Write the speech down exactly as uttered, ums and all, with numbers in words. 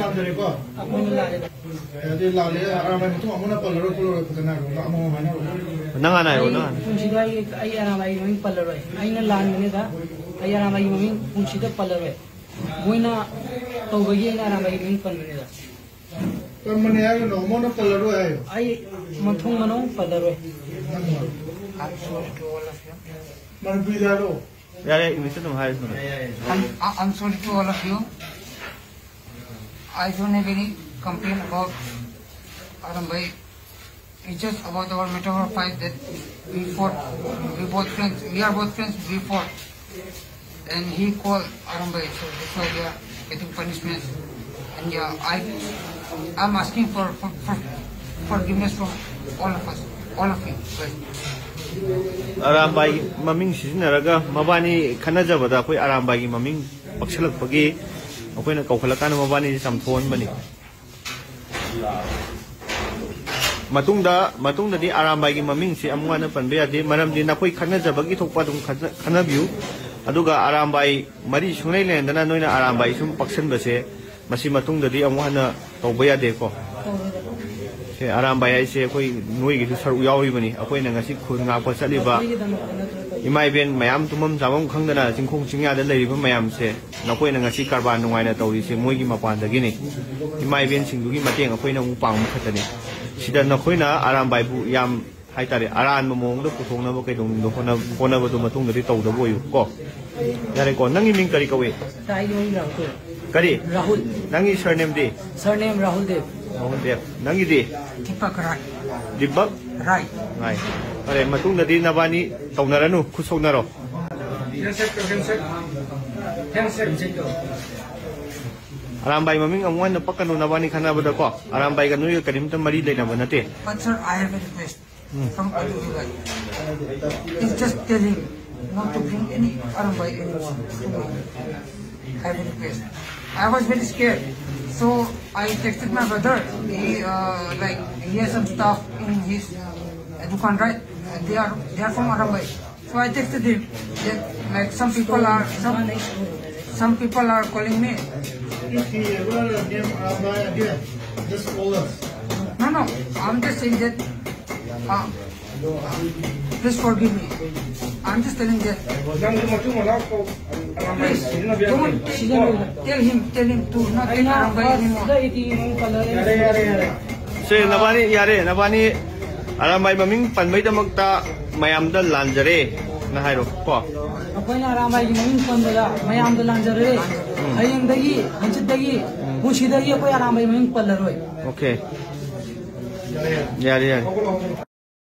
ꯂꯥꯟꯗꯔꯦꯀꯣ? ꯑꯩꯈꯣꯏꯅ ꯂꯥꯜꯂꯦ꯫ ꯑꯗꯨꯗꯤ ꯂꯥꯜꯂꯦ, ꯑꯔꯥꯟꯕꯥꯏ ꯃꯇꯨꯡ ꯑꯃꯨꯛ ꯍꯟꯅ ꯄꯜꯂꯔꯣꯏ ꯈꯣꯠꯂꯔꯣꯏ ꯐꯖꯅ ꯍꯥꯏꯔꯣ, ꯑꯃꯃꯝ ꯍꯥꯏꯅꯔꯣ꯫ ꯅꯪ ꯍꯥꯟꯅ ꯍꯥꯏꯔꯣ, ꯑꯩ ꯅꯪ ꯍꯥꯟꯅ꯫ ꯄꯨꯟꯁꯤꯗ ꯑꯩ, ꯑꯩ ꯑꯔꯥꯟꯕꯥꯏꯒꯤ ꯃꯃꯤꯡ ꯄꯜꯂꯔꯣꯏ꯫ ꯑꯩꯅ ꯂꯥꯟꯕꯅꯤꯗ, ꯑꯩ ꯑꯔꯥꯟꯕꯥꯏꯒꯤ ꯃꯃꯤꯡ ꯄꯨꯟꯁꯤꯗ ꯄꯜꯂꯔꯣꯏ꯫ ꯃꯣꯏꯅ ꯇꯧꯕꯒꯤ ꯑꯩꯅ ꯑꯔꯥꯟꯕꯥꯏꯒꯤ ꯃꯃꯤꯡ ꯄꯟꯕꯅꯤꯗ꯫ ꯄꯟꯕꯅꯦ ꯍꯥꯏꯒꯅꯣ, ꯃꯣꯏꯅ ꯄꯜꯂꯔꯣꯏ ꯍꯥꯏꯌꯣ꯫ ꯑꯩ ꯃꯊꯪ ꯃꯅꯥꯎ ꯄꯜꯂꯔꯣꯏ꯫ ꯅꯪ ꯍꯥꯏꯔꯣ꯫ ꯃꯅꯤꯄꯨꯔꯤꯗ ꯍꯥꯏꯔꯣ꯫ ꯌꯥꯔꯦ, ꯏꯪꯂꯤꯁꯇ ꯑꯗꯨꯝ ꯍꯥꯏꯔꯁꯨ꯫ I'm, I- I'm sorry to all of you. I don't have any complaint about Arambai. It's just about our matter of fact that we fought, we both friends, we are both friends, we fought. And he called Arambai, so that's why we are getting punishments. And yeah, I, I'm asking for, for, for forgiveness from all of us, all of you guys. ꯑꯔꯥꯝꯕꯥꯏꯒꯤ ꯃꯃꯤꯡ ꯁꯤꯖꯤꯟꯅꯔꯒ ꯃꯕꯥꯅꯤ ꯈꯠꯅꯖꯕꯗ ꯑꯩꯈꯣꯏ ꯑꯔꯥꯝꯕꯥꯏꯒꯤ ꯃꯃꯤꯡ ꯄꯛꯁꯜꯂꯛꯄꯒꯤ ꯑꯩꯈꯣꯏꯅ ꯀꯧꯈꯠꯂꯀꯥꯟꯗ ꯃꯕꯥꯅꯤꯁꯦ ꯆꯥꯝꯊꯣꯛꯍꯟꯕꯅꯤ꯫ ꯃꯇꯨꯡꯗ, ꯃꯇꯨꯡꯗꯗꯤ ꯑꯔꯥꯝꯕꯥꯏꯒꯤ ꯃꯃꯤꯡꯁꯤ ꯑꯃꯨꯛ ꯍꯟꯅ ꯄꯟꯕ ꯌꯥꯗꯦ, ꯃꯔꯝꯗꯤ ꯅꯈꯣꯏ ꯈꯠꯅꯖꯕꯒꯤ ꯊꯣꯛꯄ ꯑꯗꯨꯝ ꯈꯠꯅ-, ꯈꯠꯅꯕꯤꯌꯨ, ꯑꯗꯨꯒ ꯑꯔꯥꯝꯕꯥꯏ ꯃꯔꯤ ꯁꯨꯡꯂꯩ ꯂꯩꯅꯗꯅ ꯅꯣꯏꯅ ꯑꯔꯥꯝꯕꯥꯏ ꯁꯨꯝ ꯄꯛꯁꯟꯕꯁꯦ ꯃꯁꯤ ꯃꯇꯨꯡꯗꯗꯤ ꯑꯃꯨꯛ ꯍꯟꯅ ꯇꯧꯕ ꯌꯥꯗꯦꯀꯣ꯫ ꯁꯦ, ꯑꯔꯥꯝꯕꯥꯏ ꯍꯥꯏꯁꯦ ꯑꯩꯈꯣꯏ ꯅꯣꯏꯒꯤꯁꯨ ꯁꯔꯨꯛ ꯌꯥꯎꯔꯤꯕꯅꯤ꯫ ꯑꯩꯈꯣꯏꯅ ꯉꯁꯤ ꯈꯨꯜ ꯉꯥꯛꯄ ꯆꯠꯂꯤꯕ ꯏꯃꯥ ꯏꯕꯦꯟ ꯃꯌꯥꯝ ꯇꯨꯝꯐꯝ ꯆꯥꯐꯝ ꯈꯪꯗꯅ ꯆꯤꯡꯈꯣꯡ ꯆꯤꯡꯌꯥꯗ ꯂꯩꯔꯤꯕ ꯃꯌꯥꯝꯁꯦ, ꯅꯈꯣꯏꯅ ꯉꯁꯤ ꯀꯔꯕꯥꯔ ꯅꯨꯡꯉꯥꯏꯅ ꯇꯧꯔꯤꯁꯦ ꯃꯣꯏꯒꯤ ꯃꯄꯥꯟꯗꯒꯤꯅꯤ꯫ ꯏꯃꯥ ꯏꯕꯦꯟꯁꯤꯡꯗꯨꯒꯤ ꯃꯇꯦꯡ ꯑꯩꯈꯣꯏꯅ ꯑꯃꯨꯛ ꯄꯥꯡꯕ ꯈꯛꯇꯅꯤ꯫ ꯁꯤꯗ ꯅꯈꯣꯏꯅ ꯑꯔꯥꯝꯕꯥꯏꯕꯨ ꯌꯥꯝ ꯍꯥꯏꯇꯥꯔꯦ, ꯑꯔꯥꯟꯕ ꯃꯑꯣꯡꯗ ꯄꯨꯊꯣꯛꯅꯕ ꯀꯩꯗꯧꯅꯨꯡꯗ ꯍꯣꯠꯅ-, ꯍꯣꯠꯅꯕꯗꯨ ꯃꯇꯨꯡꯗꯗꯤ ꯇꯧꯗꯕ ꯑꯣꯏꯌꯨ ꯀꯣ꯫ ꯌꯥꯔꯦꯀꯣ, ꯅꯪꯒꯤ ꯃꯤꯡ ꯀꯔꯤ ꯀꯧꯏ? ꯇꯥꯏꯒꯤ ꯃꯃꯤꯡ ꯔꯥꯍꯨꯜ꯫ ꯀꯔꯤ? ꯔꯥꯍꯨꯜ꯫ ꯅꯪꯒꯤ ꯁꯔꯅꯦꯝꯗꯤ? ꯁꯔꯅꯦꯝ ꯔꯥꯍꯨꯜ ꯗꯦꯕ꯫ ꯔꯥꯍꯨꯜ ꯗꯦꯕ꯫ ꯅꯪꯒꯤꯗꯤ? ꯗꯤꯄꯛ ꯔꯥꯏ꯫ ꯗꯤꯄꯛ? ꯔꯥꯏ꯫ ꯔꯥꯏ꯫ ꯐꯔꯦ, ꯃꯇꯨꯡꯗꯗꯤ ꯅꯕꯥꯅꯤ ꯇꯧꯅꯔꯅꯨ, ꯈꯨꯠ ꯁꯣꯛꯅꯔꯣ꯫ ꯑꯔꯥꯝꯕꯥꯏ ꯃꯃꯤꯡ ꯑꯃꯨꯛ ꯍꯟꯅ ꯄꯛꯀꯅꯨ ꯅꯕꯥꯅꯤ ꯈꯟꯅꯕꯗꯀꯣ꯫ ꯑꯔꯥꯝꯕꯥꯏꯒ ꯅꯣꯏꯒ ꯀꯔꯤꯝꯇ ꯃꯔꯤ ꯂꯩꯅꯕ ꯅꯠꯇꯦ꯫ But sir, I have a request. From Alu Vibai. Please just tell him not to bring any Arambai anymore to me. I have a request. I was very scared. So I texted my brother. He, uh, like, he has some stuff in his, uh, dukan, right? They are, they are from Arambai. So I texted him that, like, some people are, some, some people are calling me If he ever name Arambai again, just call us. No, no, I'm just saying that. Uh, please forgive me. I'm just telling that. Please, don't tell him, tell him to not take Arambai anymore. ꯁꯦ, ꯅꯕꯥꯅꯤ ꯌꯥꯔꯦ, ꯅꯕꯥꯅꯤ ꯑꯔꯥꯝꯕꯥꯏ ꯃꯃꯤꯡ ꯄꯟꯕꯩꯗꯃꯛꯇ ꯃꯌꯥꯝꯗ ꯂꯥꯟꯖꯔꯦ ꯅ ꯍꯥꯏꯔꯣ ꯀꯣ꯫ ꯑꯩꯈꯣꯏꯅ ꯑꯔꯥꯝꯕꯥꯏꯒꯤ ꯃꯃꯤꯡ ꯄꯟꯕꯗ ꯃꯌꯥꯝꯗ ꯂꯥꯟꯖꯔꯦ꯫ ꯍꯌꯦꯡꯗꯒꯤ, ꯍꯪꯆꯤꯠꯇꯒꯤ, ꯄꯨꯟꯁꯤꯗꯒꯤ ꯑꯩꯈꯣꯏ ꯑꯔꯥꯝꯕꯥꯏ ꯃꯃꯤꯡ ꯄꯜꯂꯔꯣꯏ꯫ Okay, ꯌꯥꯔꯦ, ꯌꯥꯔꯦ꯫